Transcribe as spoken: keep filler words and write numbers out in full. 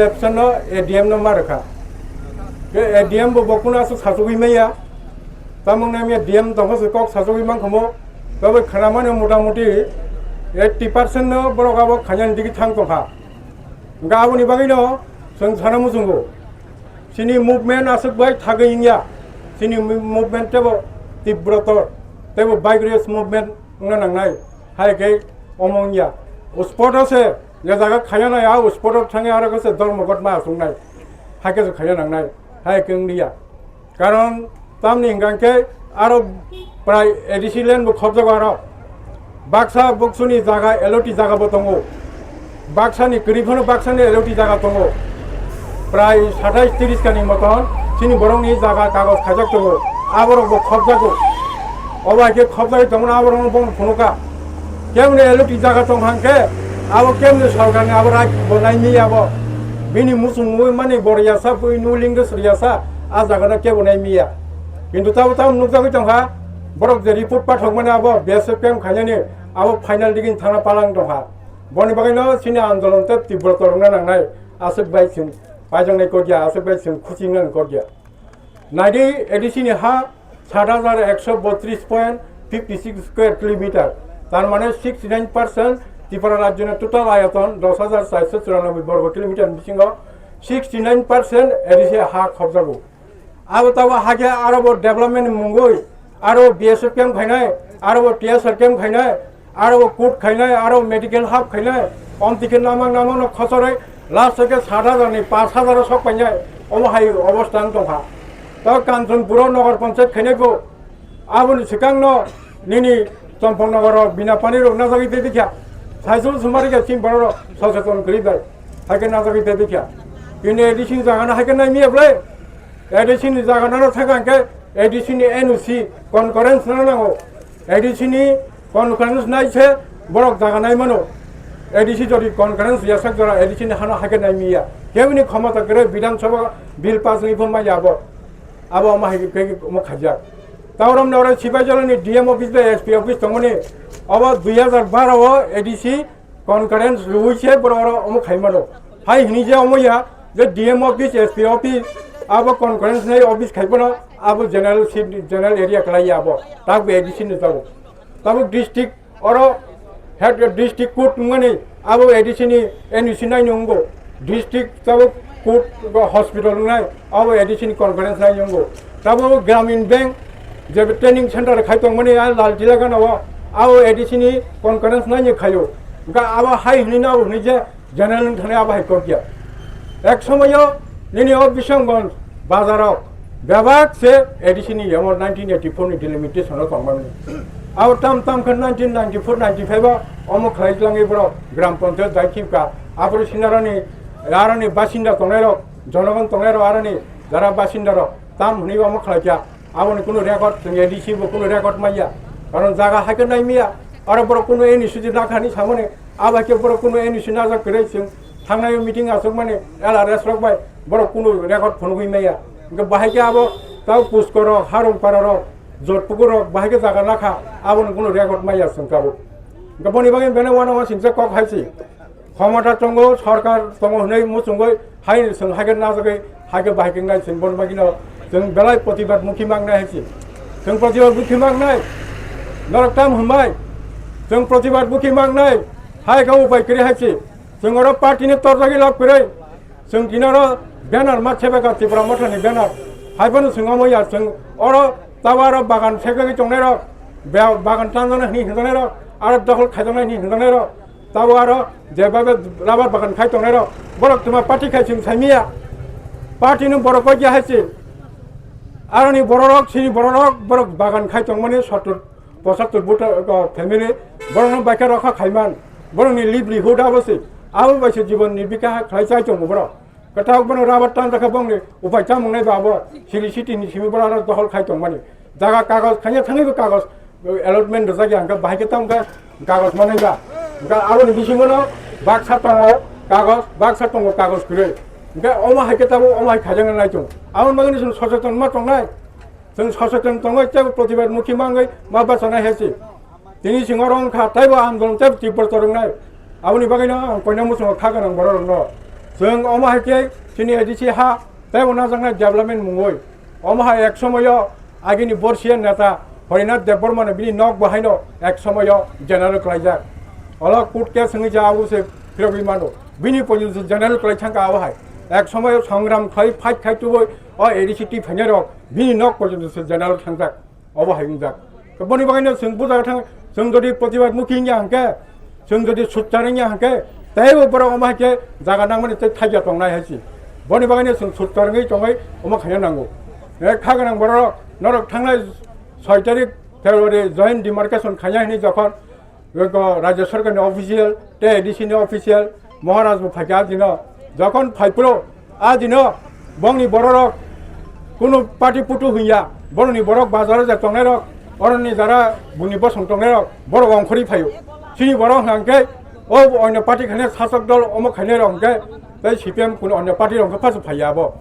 Absent no A D M no ma rwkha. Ke A D M bo bokuno aswk sachugwi maya. Tamung nai maya D M tongkha se kok sachugwi mankha mo. Tabo khwnamani motamuti eighty percent no borok abo khainani digi thang tongkha. Hwnkhe aboni bagwino chwng sana muchungo. Chini movement aswk bai thagwi wngya. Chini mo-, movement tebo tibrotor, tebo vigorous movement wngna nangnai. Hai khe omo wngya. O spot o se je jaga khaya nai, a o spot o thangwi aro khe se Dharmaghat ma achuknai. Hai khe se khaya nangnai. Hai khe wngliya. Karon tamni hwnkha khe aro prai A D C land bo khobjago aro. Baksa buksuni jaga, L O T jaga bo tongo. Baksani kwrwi phano baksani L O T jaga tongo. Prai satais tiris kani moton chini borokni jaga kagoj khaijak tongo. Aborok bo khobjago. Obo hai khe khobjagwi tongmani aborokno bono phunukha. Kemni L O T jaga tong hang khe abo kemni sorkarni abo right bo nai mi abo. Bini muchung mui mani bor yasa pui nu lingo sri yasa a jaga no kebo nai mi ya. Kintu tabo tamo nukjagwi tongkha borok je report pathok mani abo B S F camp khainani abo final digini thangna palang tongkha. Boni bagwino chini andolon tei tibrotor wngna nangnai aswk bai chwng paijaknai kokya, aswk bai chwng khuchi wngnani kokya. Naidi A D C ni ha sat hajar ekso botris point fifty six square kilometer, tar mane sixty nine percent Tripura rajyoni total ayaton dos hajar charso churanobboi borgo kilometer bisingo sixty nine percent A D C ha khobjago. Abo tabo hakhe aro bo development ni mungwi aro B S F camp khainai, aro bo T S R camp khainai, aro bo court khainai, aro medical hub khainai, omtwi khe namang namang no khochorwi last o khe sat hajar ni pash hajar o sok painai, omo hai obostha wng tongkha. Tei Kanchanpur o Nagar Panchayat khainai bo, aboni swkang no nini Champaknagar o bina pani rok najagwi tei bikha, Saisal Sumari khe chini borok rok soseton kwrwi bai, hai khe najagwi tei bikha. Bini A D C ni jaga no hai khe nai miya bwlai? A D C ni jaga nano thangkha hwnkhe A D C ni N O C concurrence no nango. A D C ni concurrence nai se borok jaga nai mano. A D C jodi concurrence ya sak jora A D C ni hano haikhe nai miya. Kebini khomota kwrwi Bidhan Sabha bill pass wngwi pho maya abo. Abo omo hai khe omo khaijak. Taurom noro Sipaijala ni D M office bai S P office tongmani. Obo dui hajar baro o A D C concurrence rwui se borok oro omo khai mano. Hai hwnwi je omo ya je D M office, S P office, abo concurrence nai office khai phano abo general seat, general area kwlai ya abo. Tabuk A D C ni tabuk. Tabuk district oro head district court wngmani abo A D C ni N O C nai ni wngo. District tabuk court ba hospital wngnai abo A D C ni concurrence nai ni wngo. Tabuk Gramin Bank je training center khai tongmani a Laltila gana o, abo A D C ni concurrence nai ni khaio. Hwnkhe abo hai hwnwi no abo hwnwi je general wng thani abo hai kok ya. Ek somoyo nini o Bishamganj bazar o bebak se A D C ni yamo nineteen eighty four ni delimitation o tongmani. Abo tam tam khe nineteen ninety four ninety five o omo khlai tlangwi borok gram panchayat dai khibka. Aboni sinaroni aroni basinda tongnai rok, jonogon tongnai rok aroni jara basinda rok tam hwnwi omo khlai kha. Aboni kunu record, chwng A D C bo kunu record maya. Karon jaga haikhe nai miya. Aro borok kunu N O C di nakha hinwi samani, abo haikhe borok kunu N O C najak kwrwi chwng thangnai meeting achukmani L R S rok bai borok kunu record phunugwi maya. Hwnkhe bahai khe abo tabo Puskor rok, Harungpara rok, Jotpukur rok bahai khe jaga nakha, aboni kunu record maya chwng tabuk. Hwnkhe boni bagwi bene uanama singcha kok hai si. Khomota tongo, sorkar tongo hwnwi muchungwi hai chwng haikhe najagwi haikhe bahai khe nai chwng boni bagwino chwng belai protibad mukhi mangnai hai si. Chwng protibad mukhi mangnai. Norok tam hwnbai chwng protibad mukhi mangnai. Hai khe upai kwrwi hai si. Chwng oro party ni torjagwi lab kwrwi. Chwng tini oro banner ma sebeka Tipra Motha ni banner. Hai phano chwng omo ya chwng oro tabo aro bagan sebegwi tongnai rok, ba-, bagan tanjana hwnwi hwnjanai rok, aro dokhol khaijaknai hwnwi hwnjanai rok. Tabo aro je babe rubber bagan khai tongnai rok, borok twma party khai chwng saimiya. Party ni borok kok ya hai se. Aroni bororok, sini bororok, borok bagan khai tongmani sottor, pochattor buta, o, family, borokno baikha rokha khaiman, borokni livelihood abo se, abo bai se jibon ni bikha khlai chai tongo borok. Kwtal bono rubber tan jakha bongni upai chamung nai ba abo, siri city ni simi borok aro dohol khai tongmani. Jaga kagoj khanya thangwi bo kagoj allotment rwjak ya, hwnkhe bahai khe tamo khe kagoj manai ba. Hwnkhe aboni bisingo no baksa tongo kagoj, baksa tongo kagoj kwrwi. Hwnkhe omo hai khe tabuk omo hai khaijak nai chung. Aboni bagwi chwng soseton ma tongnai. Chwng soseton tongwi teibo protibad mukhi mangwi ma bachanai hai se. Tini chwng oro wngkha teibo andolon teibo tibor toroknai. Aboni bagwino ang koina muchungo kha gwnang borok rokno. Chwng omo hai khe chini A D C ha tei bo najaknai development mungwi. Omo hai ek somoyo agini Borsia neta Harinath Debbarmano bini nok bo haino ek somoyo general klaijak. Olo court case wngwi ja abo se phirogwi mano. Bini pojito general klai thangkha abo hai. Ek somoyo songram khlai fight khai tubui o A D C twi phainai rok bini nok pojito se general thangjak. Obo hai wngjak. To boni bagwino chwng buja thang, chwng jodi protibad mukhi wngya hwnkhe, chwng jodi sutchar wngya hwnkhe, teibo borok omo hai khe jaga nangmani tei thaiya tongnai hai se. Boni bagwino chwng sutchar wngwi tongwi omo khaina nango. E kha gwnang borok norok thangnai soi tarik February joint demarcation khaina hwnwi jokhon Eko Rajya Sarkar ni official, tei A D C ni official, Maharaj bo phaikha a dino. Jokhon phaiphuru a dino bongni bororok kunu party putu hwnya, boroni borok bazar o je tongnai rok, oroni jara buni bosong tongnai rok, borok ongkhorwi phaio. Chini borok hwnkhe o onyo party khainai sasok dol omo khainai rok hwnkhe tei C P M kunu onyo party rok hwnkhe pasu phaiya abo.